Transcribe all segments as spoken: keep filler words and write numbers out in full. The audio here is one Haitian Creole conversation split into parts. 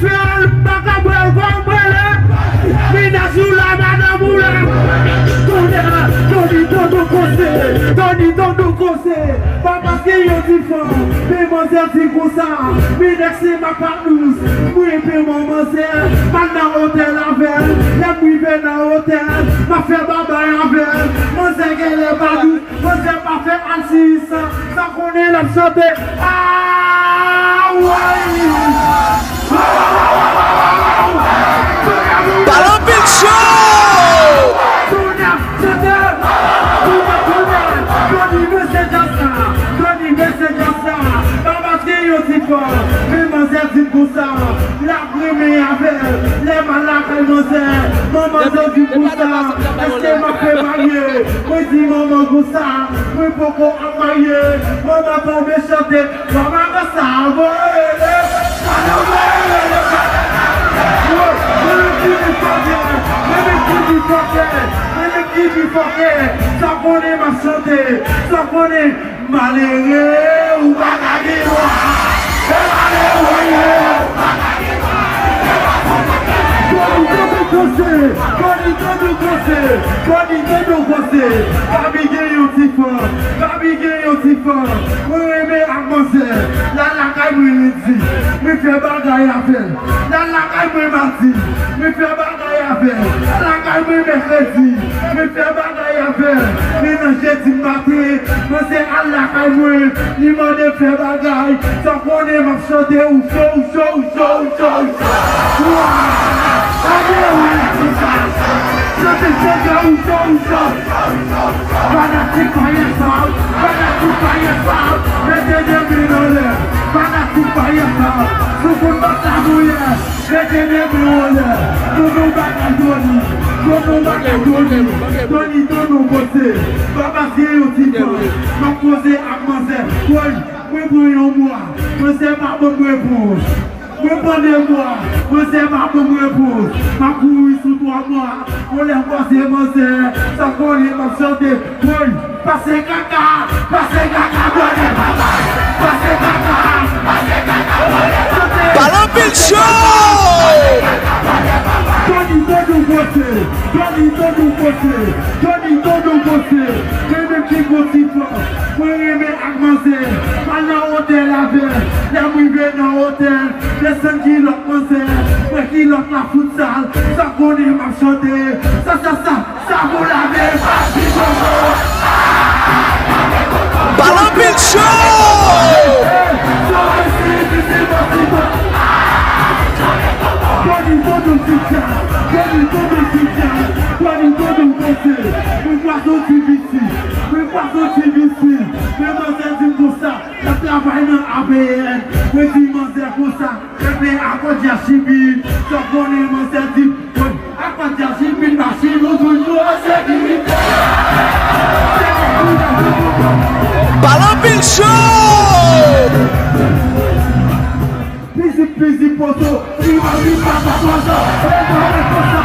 Fè l, pa ka bwè l, kòm bwè l. Mennaj ou la, madanm ou la. Kounye a, Tony Tono koze, Tony Tono koze. Pa paske yon ti fanm, men manzè di konsa. Minex se ma patnous, mwen peye manzè. M al nan otèl avè l, lè m rive nan otèl, m ap fè babay avè l. Manzè genlè pa dous. Manzè pa fè al sisan, sa konnen l ap chante. Ah, woy! Pale anpil cho! Kounye a, chante! Kounye a, kounye a, Tony, mesye djaz la. Tony, mesye djaz la. Pa paske yon ti fanm, men manzè di m konsa. Renmen avè l. Lè m al lakay manzè, manzè di konsa, èske m ap fè marye? Mwen di manman konsa, mwen poko ap marye. Manman tonbe chante, manman konsa, voye le, mwen menm ki pi fòkè, mwen menm ki pi fòkè, mwen menm ki pi fòkè. Sa w konnen m ap chante, sa w konnen. Malere, ou pa ka gen dwa. E malere, ou pa ka gen dwa. Tony Tono koze, Tony Tono koze, Tony Tono koze. Gaby gen yon ti fanm, Gaby gen yon ti fanm. Mwen renmen ak manzè, l al lakay mwen lendi. Mwen fè bagay avè l. L al lakay mwen madi. Mwen fè bagay avè l. L al lakay mwen mèkredi. Mwen fè bagay avè l. Men nan jedi maten, manzè al lakay mwen, li mande m fè bagay. Sa w konnen m ap chante ou cho, ou cho, ou cho, ou cho, ou cho. Wa! Gade wi, konsa. Chante chante ou cho, ou cho. Fanatik pa yè sa, fanatik pa yè sa. Mete de men anlè. Fanatik pa yè sa. Sou kout bat la mouye. Mete de men anlè. Tonton bagay Tony. Tonton bagay Tony. Tony, Tonton koze. Pa paske yon ti fanm. M ap koze ak manzè. Woy, mwen pran yon mwa. Manzè pa ban m repons. Mwen pran de mwa. Manzè pa ban m repons. M ap kouri sou twa mwa. Yon lè m kwaze manzè. Sa w konnen m ap chante. Woy, pase kaka, pase kaka, bwè de papa. Pase kaka, pase kaka, bwè de papa. Pale anpil cho! Tony Tono koze, Tony Tono koze, Tony Tono koze. Mwen menm ki gwo ti fanm, mwen renmen ak manzè. M al nan otèl avè l, lè m rive nan otèl, desann kilòt manzè, mwen kilòt la fout sal. Sa w konnen m ap chante, sa, sa, sa. Sa pou lave, pa ti koko. Pale anpil cho! Tony Tono ti djaz, Tony Tono ti djaz, Tony Tono koze. Mwen pa soti visi, mwen pa soti visi. Men manzè di m konsa, l ap travay nan A P N. Mwen di manzè konsa, Epi akòdyaj chibi, sa w konnen manzè di, woy, akòdyaj chibi, machin nou toujou an sekirite. Pale anpil cho! Pizip, pizip, poso, li pa, li pa, pa, poso, e pa, e konsa.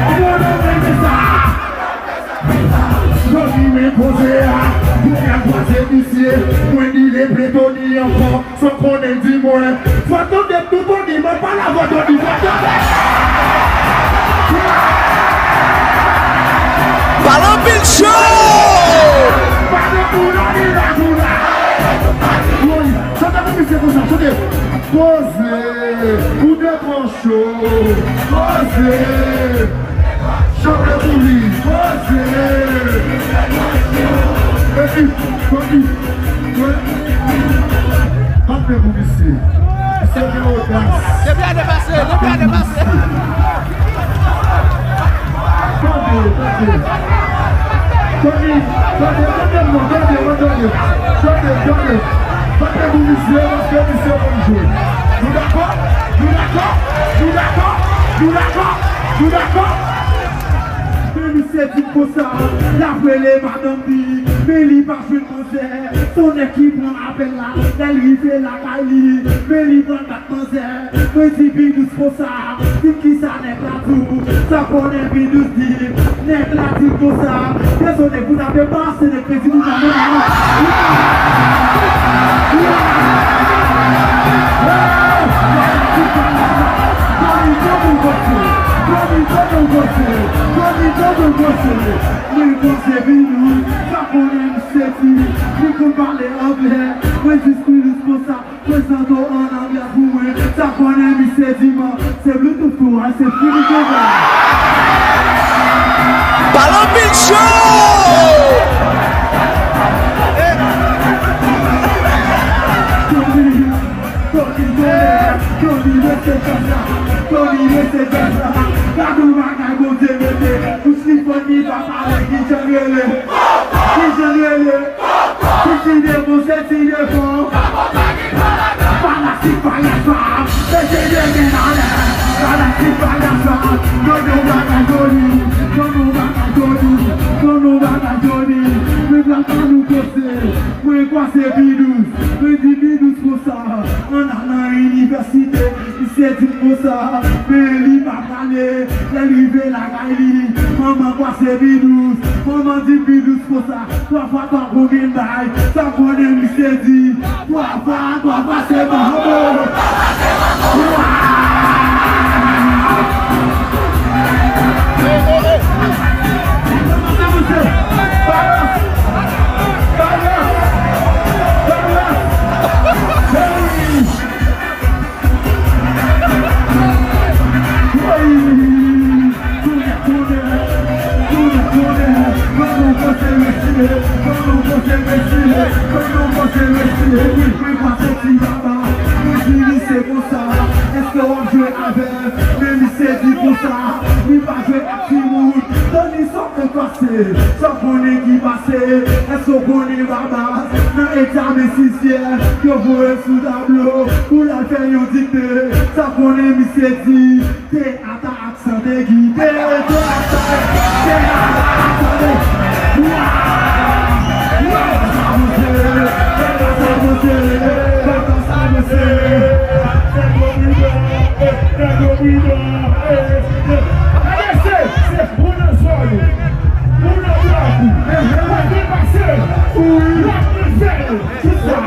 Mwen renmen sa. Tony men koze a, kounye a kwaze misye, mwen di leple Tony ankò, sa w konnen di mwen, fò tande tou Tony, mwen pale avè Tony, fò tande. Pale anpil cho! Pale pou la, li la, pou la. Woy, chante pou misye konsa, chante. Koze, ou te pran Cho, koze, chante pou li, koze. Epi, Tony, kanpe pou misye. Misye gen odas. Depi a depase, depi a depase. Tande, tande. Tony, tande, tande, non, tande, tande. Tande, tande. Tande pou misye, paske misye konn jwe. Nou dakò? Nou dakò? Nou dakò? Nou dakò? Nou dakò? Nou dakò? Men misye di konsa, l ap rele madanm li, men li pa jwenn manzè. Se yon nèg ki pran apèl la, lè l rive lakay li, men li pran dat manzè. Mwen di pi dous konsa, di m kisa nèg la di w, sa konnen pi dous di, nèg la di konsa, dezole pou n ap pase nèg pezi pou n ap. Pale anpil cho! Prezante w an anglè pou mwen. Sa konnen misye di man, se Bluetooth tou a, se fini konsa. Pale anpil cho! Tony, Tony, Tony, Tony, rete konsa. Tony, rete konsa. Gade yon bagay Bondye mete. Ou Stephen ni pa pale, ki jan l rele? Ki jan l rele? Se ti devon, se ti devon. Fanatik payas la, se ti devon, fanatik payas la. Donn nou bagay Tony, donn nou bagay Tony, donn nou bagay Tony. Mwen pral ba nou koze, mwen kwaze Bidous, mwen di Bidous konsa, ann al nan inivèsite. Misye di m konsa, men li pa prale. Lè l rive lakay li, manman kwaze Bidous. Manman di Bidous konsa, twa fwa twa konbyen bay? Sa konnen misye di, twa fwa twa fwa se manbo. Waw! Kòman sa misye? Balans! Balans! Balans! Hey! Tounen, tounen, tounen, tounen. Ban nou poze mesye, ban nou poze mesye, ban nou poze mesye. Wi, mwen pase ti baba, mwen di misye konsa, èske w ap jwe avè m? Men misye di konsa, li pa jwe ak timoun. Tony, sa k pase? Sa konnen ki pase? Èske w konnen Babas nan egzamen sizyèm yo voye sou tablo pou l al fè yon dikte? Sa konnen misye di, te ata ak sante ki te, te ata, te ata ak sante. Waw! Waw! Sa monte, sa monte, sa monte. Nèg yo pridon, nèg yo pridon. Gade se, se pou nan zòn ou, pou nan blòk ou, ou depase, ou ap nan zèl, tout sa.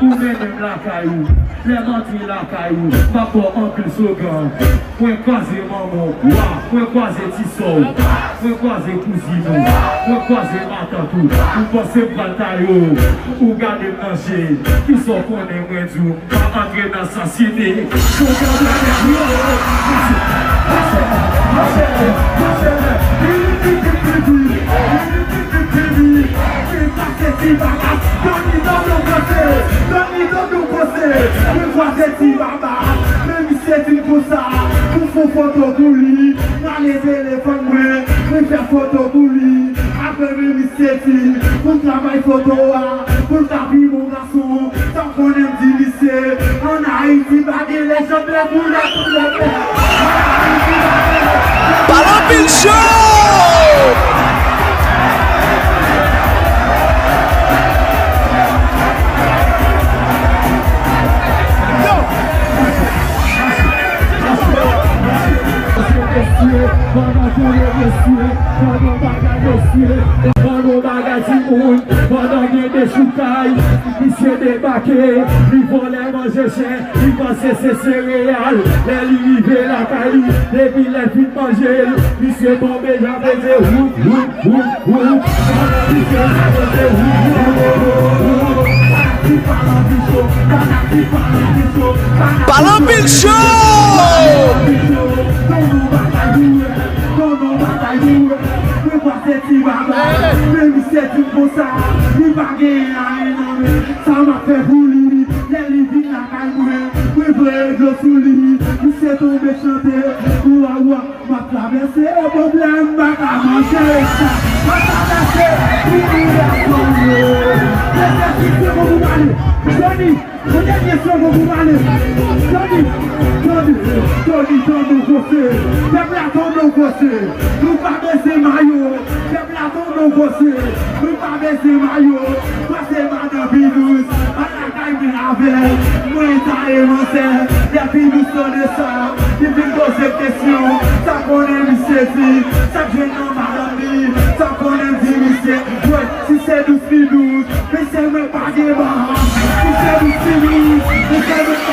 Ou mennen m lakay ou, lè m antre lakay ou, m ap ba w anpil slogan. Mwen kwaze manman w, wa, mwen kwaze ti sè w, mwen kwaze kouzin ou, mwen kwaze matant ou. Ou panse m pral taye w, ou gade m nan je, kisa w konnen mwen di w? Pa antre nan sansite. Kontan bwè nèg yo. Mache, mache, mache. Pase ti baba. Tony, Tony, Tony, Tony, Tony. Mwen kwaze ti baba. Men misye di m konsa, pou fè foto pou li. M rale telefòn mwen, mwen fè foto pou li. Apre men misye di, pou travay foto a, pou l ka pi bon gason. Sa w konnen m di misye, ann Ayiti pa gen lejand de koulè pou lòt peyi. Ann Ayiti pa gen lejand de koulè. Pale anpil cho! Mesye, pandan kouri mesye, pandan bagay mesye, pandan bagay timoun, pandan gen dechoukay, misye debake, li vòlè manje chen, li panse se sereyal, lè li rive lakay li, depi lè l fin manje l, misye tonbe jan peze, woup, woup, woup, woup, misye tonbe, woup, woup, woup, woup, fanatik pa anvi cho, fanatik pa anvi cho, fanatik pa anvi cho. Pale anpil cho! Donn nou bagay pou wè, donn nou bagay pou wè. Mwen kwaze ti baba, men misye di m konsa, li pa gen ayen nan men. Sa m ap fè pou li, lè li vin lakay mwen, mwen voye dlo sou li. Misye tonbe chante, oua, oua, m ap travèse pwoblèm, m pa ka manje. M ap travèse pou li, mesye, si se bon pou pale. Tony, yon dènye slogan pou pale. Tony, Tony, Tony, Tony, nou kose. Pèp la, Tony, nou kose. Nou pa bezwen mayo. Pèp la, Tony, nou kose. Nou pa bezwen mayo. Pase madan Bidous, al lakay mwen avè l. Mwen ta evansè. Lè Bidous tande sa, li vin poze m kesyon. Sa konnen misye di, sa k jwenn nan madanm li. Sa konnen m di misye, wè, si se dous li dous, mesye mwen pa gen ba. Si se dous li dous, mesye mwen pa